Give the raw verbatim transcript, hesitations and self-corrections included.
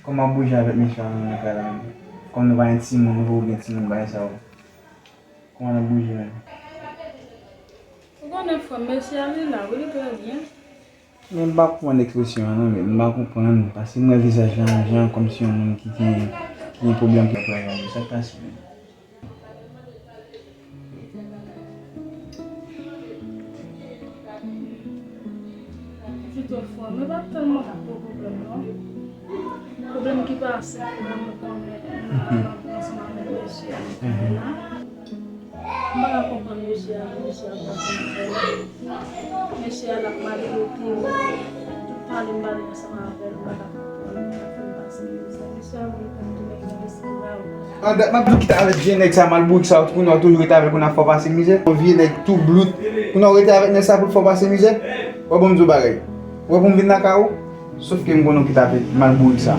Kòman bouje avèk mesye a nan kay la menm? Kòm nou pa gen timoun, nou poko gen timoun bagay sa yo. Kòman n ap bouje menm? Ou konnen frè m, mesye a li la, wi, li trè byen. Men m pa konprann ekspresyon an non, men m pa konprann, paske m wè vizaj la yon jan kòmsi yon moun ki gen, ki gen pwoblèm ki ap rayi yon moun, sa k pase menm? Pito frè m, men pa tèlman gwo pwoblèm non. Pwoblèm ki pase, pwoblèm nou konnen, nou ansanm avèk mesye a, nou konnen la. M pa ka konprann mesye a, mesye a pase avèl. Mesye a l ap maltrete m. Tout pale m pale ansanm avèl, m pa ka konprann. L ap fè m pase mizè. Mesye a vle fè m tounen yon esklav. An dat m ap di w kite avèk vye nèg sa malbourik sa, kounye a w toujou rete avèk ou, n ap fè w pase mizè. Yon vye nèg tou blout. Kounye a w rete avèk nèg sa pou l fè w pase mizè. Wè bon m di w bagay. Wè pou m vin lakay ou. Sòf ke m konnen w kite avèk malbourik sa.